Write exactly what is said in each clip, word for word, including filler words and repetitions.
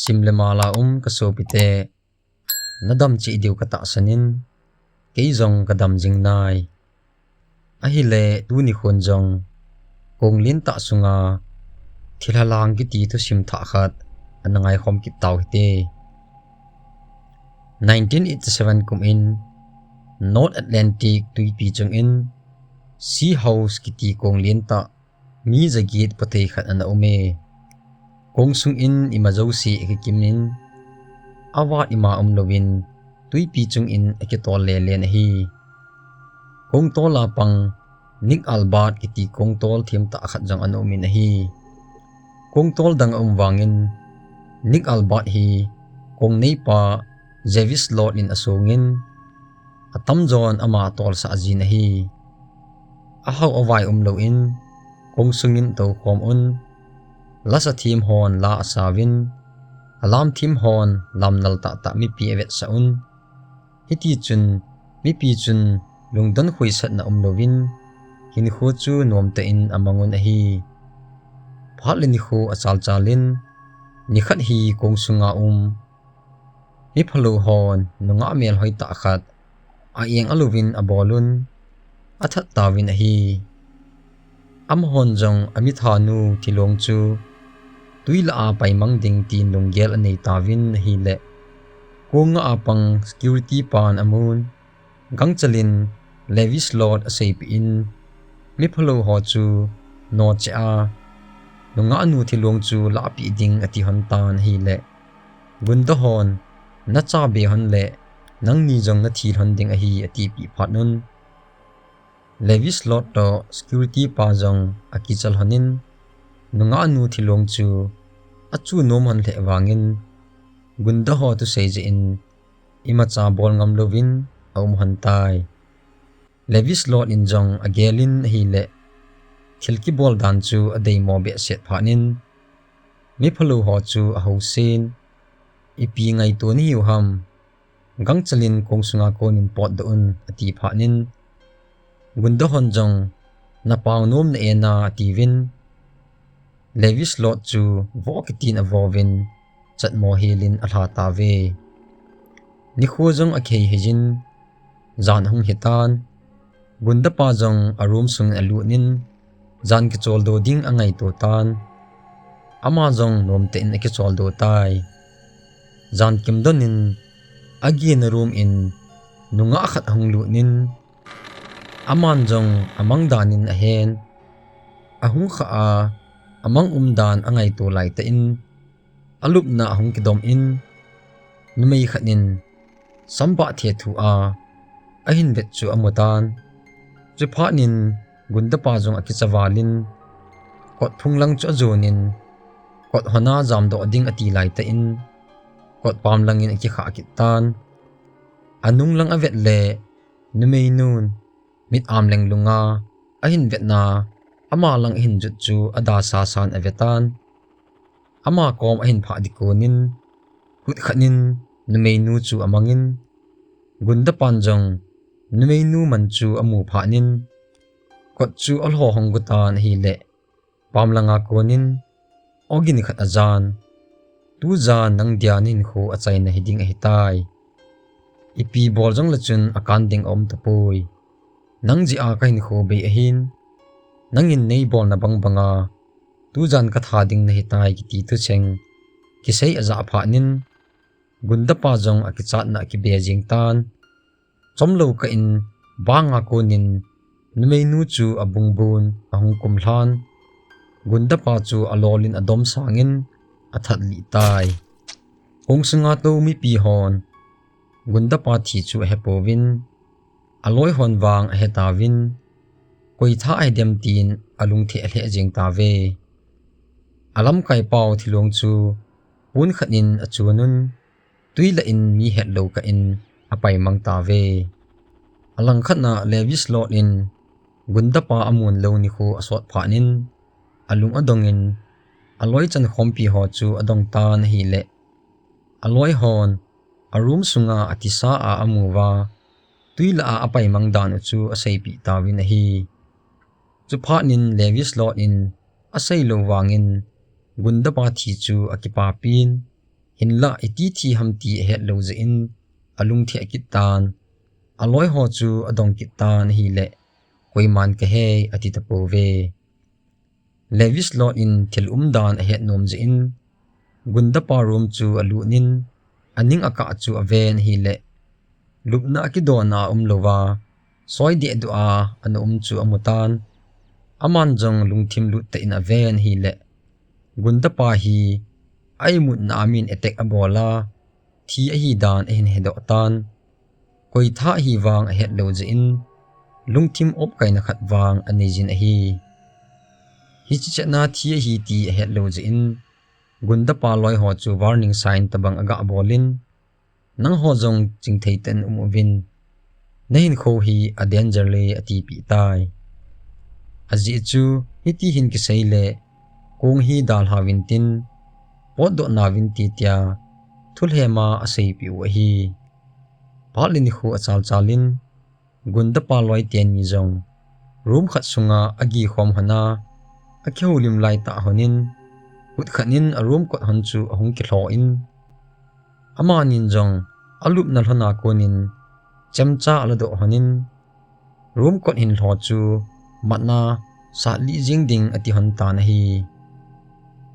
Pachtim le mala um ka sopite, nadam cheh diu ka tahsan in, kei jong ka dam jing nai. Ahile tuni khun jong, kong lentah sunga thilha lang kiti thusim thah khat ana ngaikhom kit tau hite. Nineteen eighty seven kum in North Atlantic tuipi chung in Sea House kiti kong lentah mi jaget pathei khat ana um e. Kong sung in ima jouse akikim in, avat ima um louvin tuipi chung in akitol lelen ahi. Kongtol a pang Nick Albert kiti kongtol themtah khat jong ana um in ahi. Kongtol dang aum vangin Nick Albert hi kong neipa Jarvis Lord in asong in, atamjon ama tolsah jin ahi. Ahao avai um louvin kong sungin atoukhom un, lasa them hon la asauvin, alam them hon lam nal tahtah mipi avetsah un. Hitichun mipi chun lungdon khoisatna um louvin, hinkho chu nomtah in amang un ahi. Phat le nikho achalchal in, nikhat hi kong sunga um miphalou hon nungah melhoi tah khat a-eng alouvin abol un, athat tauvin ahi. Amahon jong amithanu thilong chu twi lah a paimang ding tin lunggel anei tauvin ahile, kong ngah a pang security pan amun, gangchel in Jarvis Lord aseipeh in, miphalou ho chu nocheh a, nungahnu thilong chu lahpeh ding ati lhon tan ahile, gunda hon, nacha be lhon le, nangni jong nathi lhon ding ahi atipeh phat un, Jarvis Lord toh security pa jong akicha lhon in, nungahnu thilong chu achu nom lhon lheh vangin, gunda ho thusei jeh in imacha bol ngam louvin aum lhon tai. Jarvis Lord in jong agel in ahile, thil kibol dan chu adeimo behseh phat in, miphalou ho chu ahousen, ipi ngaito nahiu ham, gangchel in kong sunga kon in potdoh un ati phat in, gunda hon jong, napao nom na-e na atiuvin, Jarvis Lord chu vo kitin avouvin, chatmo hel in alha tauve. Nikho jong akihei hei jin, jan ahung hitan, gunda pa jong a room sungin alut in, jan kicholdo ding angaito tan. Ama jong nomtah in akicholdo tai. Jan kimdon in, agena room in nungah khat ahung lut in, aman jong amang dan in ahen, ahung khah a, amang um dan angaito laitah in, alupna ahung kidom in, numei khat in sambah thethu a ahin vet chu amu tan. Chuphat in gunda pa jong akicha val in, kot phung lang chu ajon in, kot hon a jamdoh ding ati laitah in, kot pam lang in akikhah kit tan. Anung lang avet le, numeinun mit am lenglung a ahin vetna, ama lang ahin jut chu ada sasan ave tan. Ama kom ahin phah ding kon in, khut khat in numeinu chu amang in, gunda pan jong numeinu man chu amu phat in, kot chu alho hong gu tan ahile, pam langa kon in, ogin khat ajan, tujan nang dia nahinkho achaina hiding ahitai. Ipi bol jongle chun akan ding aum tapoi. Nang jeh a kahinkho bei ahin, nangin neibolna bangbanga tujan katha ding nahitai kiti thucheng kisei ajah phat in, gunda pa jong akichatna akibe jeng tan. Chomlou kah in, banga kon in numeinu chu abungbun ahung kumlhan, gunda pa chu alol in adom sang in athat lih tai. Kong sunga tou mipi hon gunda pa thi chu ahepouvin, aloi hon vang ahetauvin, koi tha ahidem tin alungthim alheh jeng tauve. Alamkai pau thilong chu pon khat in achun un, twi lah in mi hetlou kah in apaimang tauve. Alangkhat na Lewis Lord in gunda pa amun lou nikho asot phat in, alung adong in, aloi chankhompi ho chu adong tan ahile, aloi hon a room sunga athisa a amu uva, twi lah a apaimang dan u chu aseipeh tauvin ahi. Chuphat in Lewis Lord in aseilou vangin gunda pa thi chu akipapin, Hinlah iti thi ham ti ahet lou jeh in alungthim akit tan, aloi ho chu adong kit tan ahileh, koiman kahei ati tapouve. Levis Lord in thil umdan ahet nom jeh in, gundapa room chu alut in, aning akah chu aven ahileh, lupna akidona aum louva, soi dehduh a ana um chu amutan, aman jong lungthim lut tah in aven ahileh, gundapa hi a imutna a min attack abol a, thi ahi dan ahin hedoh tan. Koi thah ahi vang ahet lou jeh in, lungthim opkaina khat vang anei jin ahi. Hichi chetna thi ahi ti ahet lou jeh in, gundapa loi ho chu warning sign tabang aga bol in, nangho jong chingthei tah in um uvin, nahinkho hi a danger le atipeh tai. Ajeh chu hiti hin kisei le, kong hi dalha uvin tin, potdoh nauvin ti tia, thulhema aseipeh u ahi. Phat le nikho achalchal in, gundapa loi teni jong, room khat sunga agikhom hon a, akihoulim laitah hon in, kut khat in a room kot hon chu ahung kilho in, amanin jong alupna lhon a kon in, chemcha aladoh hon in, room kot hin lho chu matna satlih jing ding ati hon tan ahi.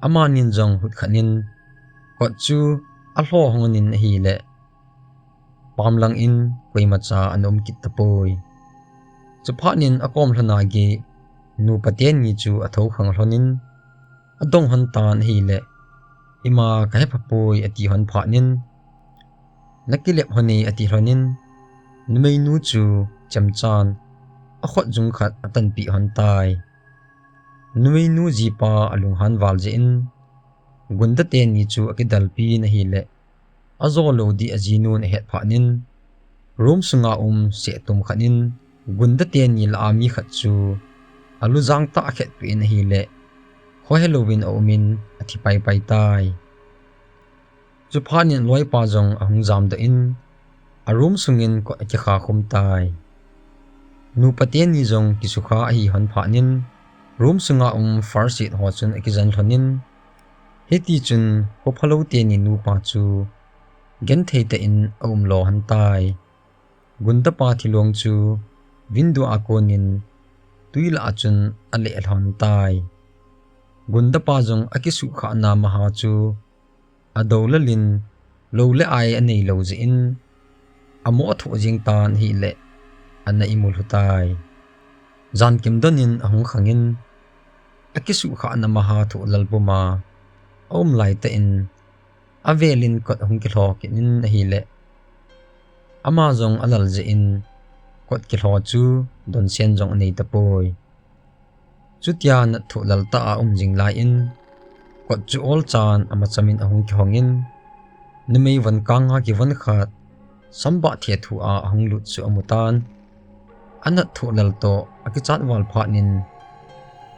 Amanin jong hut khat in, kot chu alho hon in ahileh, pam lang in koimacha ana um kit tapoi. Chuphat in akom lhon a gei, nupa teni chu athokhang lhon in, adong hon tan ahileh, ima kahe phapoi ati hon phat in, nakilep hon e ati lhon in, numeinu chu chemchan, akhut jung khat atanpeh hon tai. Numeinu jipa alunghan val jeh in, gunda teni chu akidalpeh in ahileh, ajo lou ding ajinun ahet phat in, room sunga um sehtum khat in, gunda teni lah a mi khat chu, alujang tah akhetpeh in ahileh, khohe louvin aum in athi paipai tai. Chuphat in loipa jong ahung jamdoh in, a room sungin kot akikha khum tai. Nupa teni jong kisukha ahi hon phat in, room sunga um first aid ho chun akijen lhon in, hiti chun khophalou teni nupa chu genthei tah in aum lo hon tai. Gundapa thilong chu window a kon in twi lah a chun aleh lhon tai. Gundapa jong akisuhkhahna maha chu adou lel in, lou le ai anei lou jeh in, amoh athoh jing tan ahileh, ana imu lhu tai. Jankim don in ahung khang in, akisuhkhahna maha thoh lel puma aum laitah in, avel in kot ahung kilho kit in ahileh, ama jong alel jeh in, kot kilho chu donsen jong anei tapoi. Chutia nat thoh lel tah a um jing lai in, kot chu olchan amacham in ahung kihong in, numei von kang a kivon khat, sambah thethu a ahung lut chu amutan. Anat thoh lel toh akichat val phat in,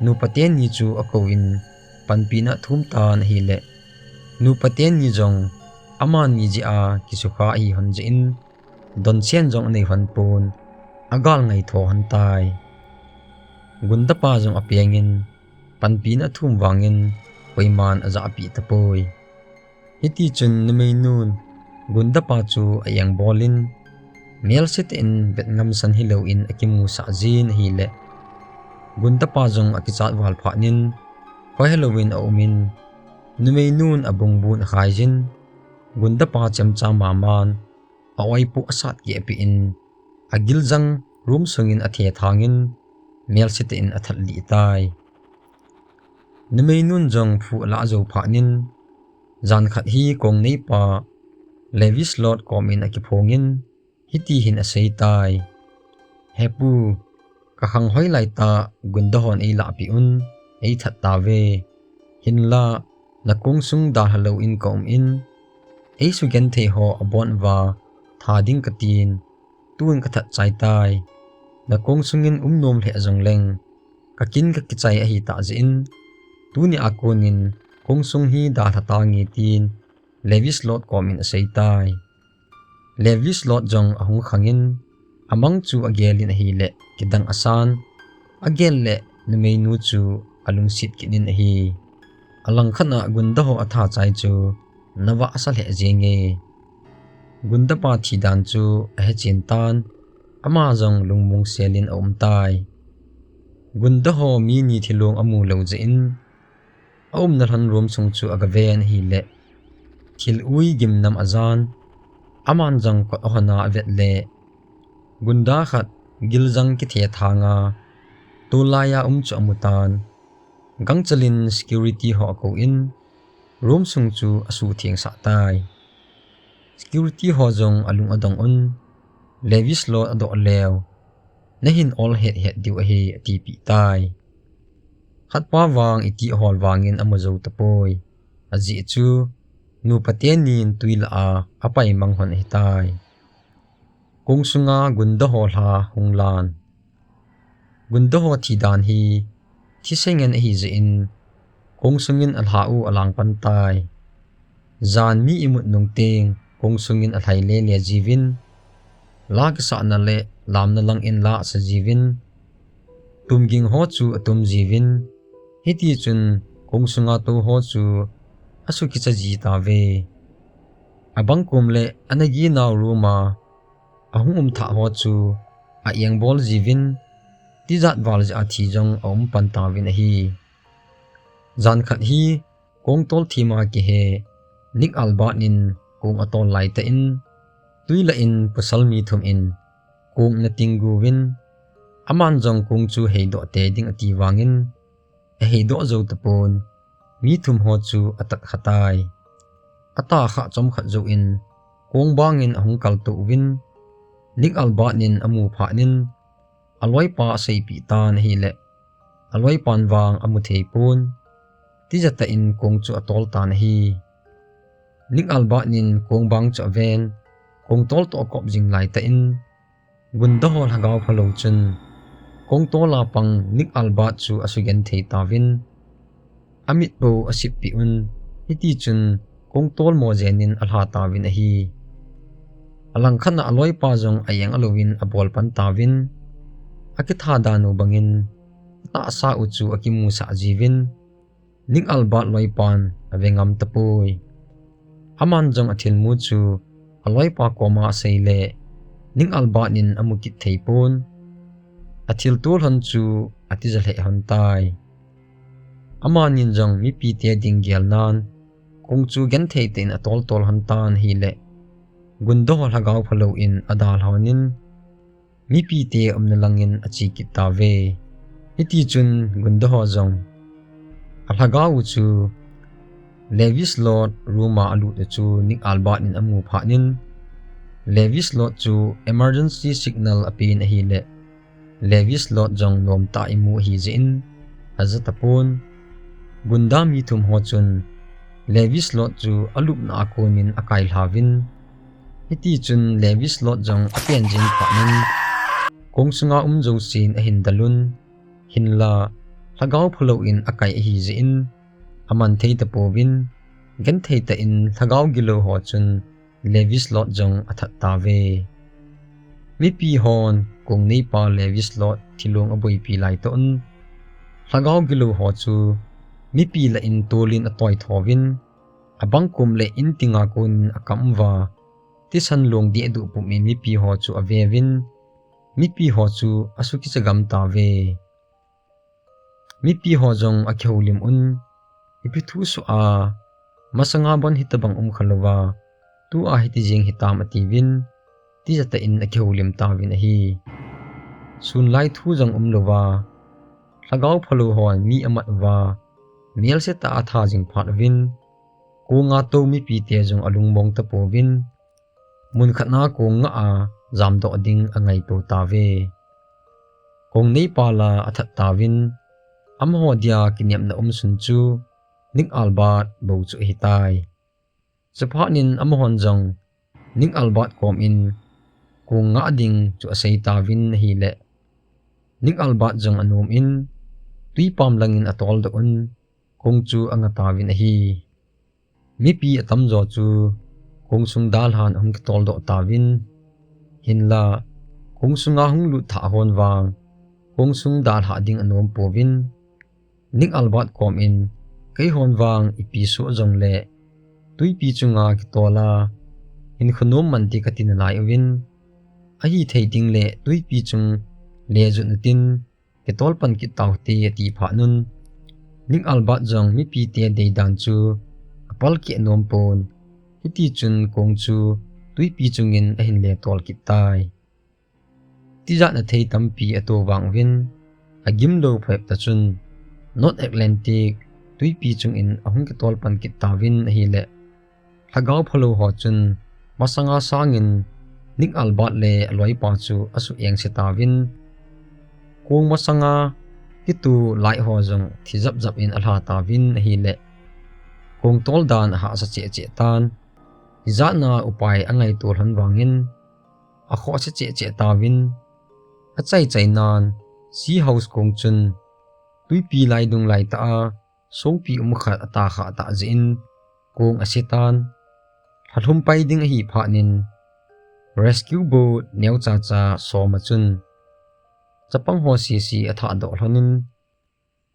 nupa teni chu akouvin, panpina athum tan ahileh, nupa teni jong amani jeh a kisukha ahi hon jeh in, donsen jong anei hon pon, agal ngaitho hon tai. Gundapa jong apengin, panpina athum vangin, koiman ajahpeh tapoi. Hiti chun numeinun, gundapa chu a-engbol in, melse tah in vet ngamsan hilou in akimusah jin ahileh, gundapa jong akichat val phat in, khohe louvin aum in, numeinun abungbun akhai jin, gundapa chemcha maman, a-oipoh asat kehpeh in, agiljang room sungin athethang in, melse tah in athat lih tai. Numeinun jong phu alah jou phat in, jan khat hi kong neipa Levis Lord kom in akiphong in, hiti hin asei tai. He pu, kakhang hoi laitah gunda hon eilahpeh un, eithat tauve. Hinlah, nakong sung dalha lou in kaum in, eisugenthei ho abon uva, tha ding katin, tun kathat chai tai. Nakong sungin um nom lheh jongleng, kakin kakichai ahitah jeh in, tuni a kon in kong sung hi dalha tange tin, Levis Lord kom in asei tai. Levis Lord jong ahung khang in, amang chu agel in ahileh, kidang asan, agel leh numeinu chu alungset kit in ahi. Alangkhat a gunda ho atha chai chu, navah asa lheh jenge. Gunda pa thi dan chu ahechen tan, ama jong lungmong selin aum tai. Gunda ho mi ni thilong amu lou jeh in, aumna lhon room sung chu agaven ahile, thil ui gimnam ajan, aman jong kot ahon a avet le, gunda khat giljang kithethang a, tol lai a um chu amu tan. Gangchel in security ho akou in, room sung chu asuhtheng sah tai. Security ho jong alung adong un, Levis Lord adoh leu, nahin ol het het diu ahi, atipeh tai. Khatpa vang itih hol vangin amu jou tapoi. Ajeh chu, nupa tenin twi lah a apai mang hon ahitai. Kong sunga gunda ho lha hung lan. Gunda ho thi dan hi, thisen ngen ahi jeh in, kong sungin alha u alang pan tai. Jan mi imut nung teng, kong sungin alhai lele jiuvin, la kisahna le lamna lang in la asa jiuvin, tumging ho chu atum jiuvin, hiti chun kong sunga tou ho chu asukicha ji tauve. Abang kum le ana ginau room a ahung um thah ho chu a-engbol jiuvin, tijat val jeh a thi jong aum pan tauvin ahi. Jan khat hi kong tol thim a kihe Nick Albert in kong atol laitah in, twi lah in pasal mi thum in kong ana ting gu uvin, aman jong kong chu heidoh tei ding ati vangin, aheidoh jou tapon, mi thum ho chu atat kha tai. Atah kha chomkhat jouvin, kong bangin ahung kaltou uvin, Nick Albert in amu phat in, aloipa aseipeh tan ahile, aloipan vang amu thei pon, tijat tah in kong chu atol tan ahi. Nick Albert in kong bang chu aven, kong tol toh akop jing laitah in, gunda ho lhagao phalou chun, kong tol a pang Nick Albert chu asugenthei tauvin, amit bou asip peh un, hiti chun kong tol mo jen in alha tauvin ahi. Alang khat a aloipa jong a-eng alouvin abol pan tauvin, akitha dan u bangin, atahsa u chu akimusah jiuvin, Nick Albert loipan ave ngam tapoi. Aman jong athilmu chu aloipa koma asei le, Nick Albert in amu kit thei pon. Athilto lhon chu atija lheh lhon tai. Amanin jong mipite ding gelnan, kong chu genthei tah in atol tol lhon tan ahile, gunda ho lhagao phalou in adalha lhon in, mipite umna langin ache kit tauve. Hiti chun gunda ho jong alhagao u chu Levis Lord room a alut u chu Nick Albert in amu phat in, Levis Lord chu emergency signal apen ahile, Levis Lord jong nomtah a imu ahi jeh in aja tapon. Gunda mi thum ho chun Levis Lord chu alupna a konin akailha uvin, hiti chun Levis Lord jong apen jing phat in, kong sunga um jousen ahin del un, hinla lhagao phalou in akai ahi jeh in aman thei tapouvin, genthei tah in lhagao gilou ho chun Levis Lord jong athat tauve. Mipi hon kong neipa Levis Lord thilong aboipi laitah un, lhagao gilou ho chu mipi lah in tolin atoitho uvin, abang kum le inting a konin akam uva, thisan long dehduh pum in mipi ho chu aveuvin, mipi ho chu asukicha gam tauve. Mipi ho jong akihoulim un, ipi thu soh a, masanga bon hitobang um kha louva, tua hiti jeng hitam atiuvin, tija tah in akihoulim tauvin ahi. Sunlai thu jong um louva, lhagao phalou hon mi amat uva, melse tah a atha jing phat uvin, konga tou mipite jong alungmong tapouvin, mun khat na kong ngah a jamdoh ding angaito tauve. Kong neipa la athat tauvin, amaho dia kinepna umsun chu Nick Albert bou chu ahitai. Chuphat in amahon jong Nick Albert komin kong ngah ding chu asei tauvin ahile, Nick Albert jong anom in, twipam langin atoldoh un, kong chu anga tauvin ahi. Mipi atamjo chu kong sung dalhan ahung kitoldoh tauvin, hinla kong sunga hung lut thah hon vang kong sung dalhah ding anom pouvin, Nick Albert komin, keihon vang ipi soh jongle Tuipi chunga kitol a, hin khunom man ti kati nalai uvin, ahi thei ding le tuipi chung le jut utin, kitol pan kit tau hite ati phat un, Nick Albert jong mipite deidan chu apal keh nom pon, hiti chun kong chu tuipi chungin ahin le tol kit tai. Tijat na thei tampi ato vang uvin, agimlou phabep ta chun North Atlantic tuipi chungin ahung kitol pan kit tauvin ahile, lhagao phalou ho chun masanga sangin Nick Albert le aloipa chu asuh engse tauvin, kong masanga kitu lai ho jong thi japjap in alha tauvin ahile, kong tol dan ahahsa cheh cheh tan, ijat na upai angaito lhon vangin, akhohse cheh cheh tauvin, achai chai nan, Sea House kong chun tuipi lailung laitah a songpi um khat ata khah tah jeh in kong ase tan, lhalhum pai ding ahi phat in, rescue boat neocha cha som a chun chapang ho sese athahdoh lhon in,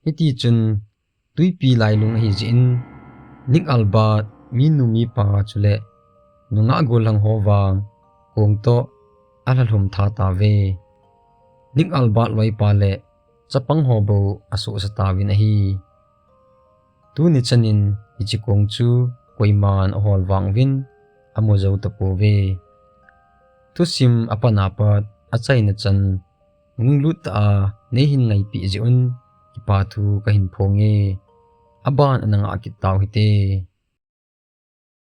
hiti chun tuipi lailung ahi jeh in, Nick Albert minu mipa chule nungah gollhang ho vang kong toh alhalhum tha tauve. Nick Albert loipa le chapang ho bou asuhsa tauvin ahi. Tuni chanin hiche kong chu koiman ahol vang uvin amu jou tapouve. Thusim apan apat achaina chan lunglut tah a neihin ngaipeh jeh un kipa thu kahin phonge. Aban ana ngah kit tau hite.